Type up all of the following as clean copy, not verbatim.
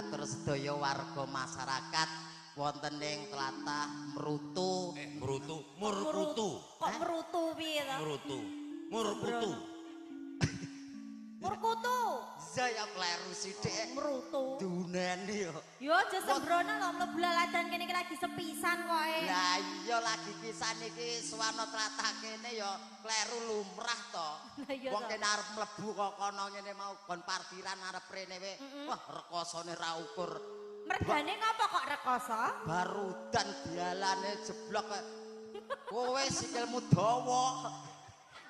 Katur sedaya warga masyarakat wonten ing tlatah Mrutu. Mrutu, Murkutu. Kok Mrutu piye to? Mrutu. Murkutu. Murkutu. Iya ya kleru sithik. Mrutu. Dunene yo. Yo aja sembrono lho mlebu laladan kene iki lagi sepisan koe. Lah iya lagi pisan iki suwana tlatah kene ya kleru lumrah to. Wong kene arep mlebu kok kono ngene mau gon parkiran arep rene we. Wah rekosone ra ukur. Mergane ngopo kok rekoso? Barudan dialane jeblok. Kowe sikilmu dawa.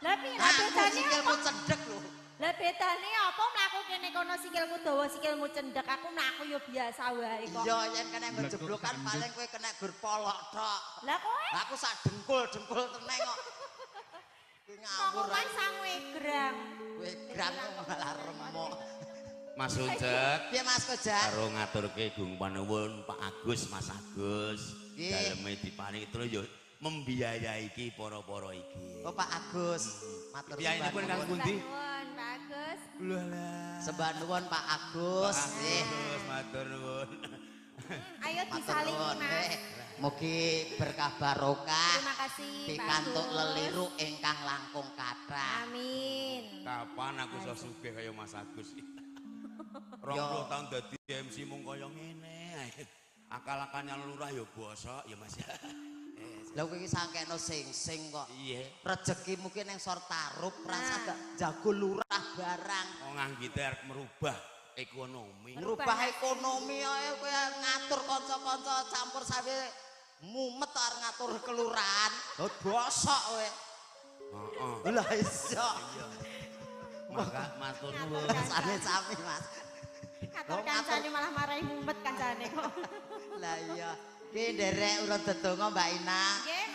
Lah piye lah bedane sikilmu cendhek lho. Lah bedane apa mlaku kene kono sikilmu dawa sikilmu cendhek aku mlaku ya biasa wae kok. Iya yen kena nggo jeblokan paling kowe kena gur polok tok. Lah kowe? Lah aku sak dengkul-dengkul teneng kok. Kowe ngawur. Kok sangu egrang. Kowe egrang malah remuk. Mas Uncek. Piye Mas Kojak? Karo ngaturke gung panuwun Pak Agus, Mas Agus. Daleme diparingi terus yo membiayai iki para-para iki. Oh Pak Agus, matur suwun. Kang pundi? Pak Agus. Lho lah. Sembah nuwun Pak Agus. Nggih, matur nuwun. Ayo disalingi Mas. Mugi berkah barokah. Terima kasih Pak. Pikantuk leliru ingkang langkung kathah. Amin. Kapan aku iso sugih kaya Mas Agus? 20 tahun dadi MC mung kaya ngene. Akal-akalnya lurah ya bosok ya Mas. Lah kowe iki sangkekno sing-sing kok. Iya. Rezekimu ki ning sor tarup rasa gak jago lurah barang. Wong anggite arep merubah ekonomi. Merubah ekonomi ae kowe ngatur kanca-kanca campur sawe mumet arep ngatur kelurahan. Lho bosok kowe. Heeh. Lah iso. Maka matur nuwun. Sami-sami Mas. Ngatur kancane malah marahi mumet kancane kok. Lah iya. Ki nderek urun dedonga Mbak Ina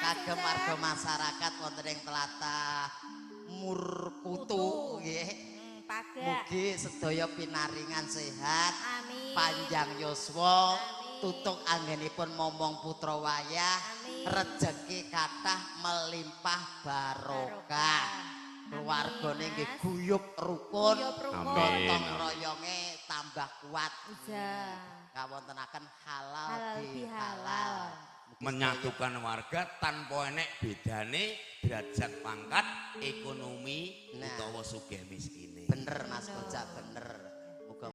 kagem warga masyarakat wonten ing tlatah Murkutu nggih. Mugi sedaya pinaringan sehat. Amin. Panjang yuswa, tutuk anggenipun momong putra wayah, rejeki kathah melimpah barokah. Keluargane nggih guyub rukun, gotong royonge tambah kuat. Kawontenaken halal bihalal. Menyatukan warga tanpa enek bedane derajat pangkat, ekonomi utawa sugih miskine. Bener Mas Kojak, bener.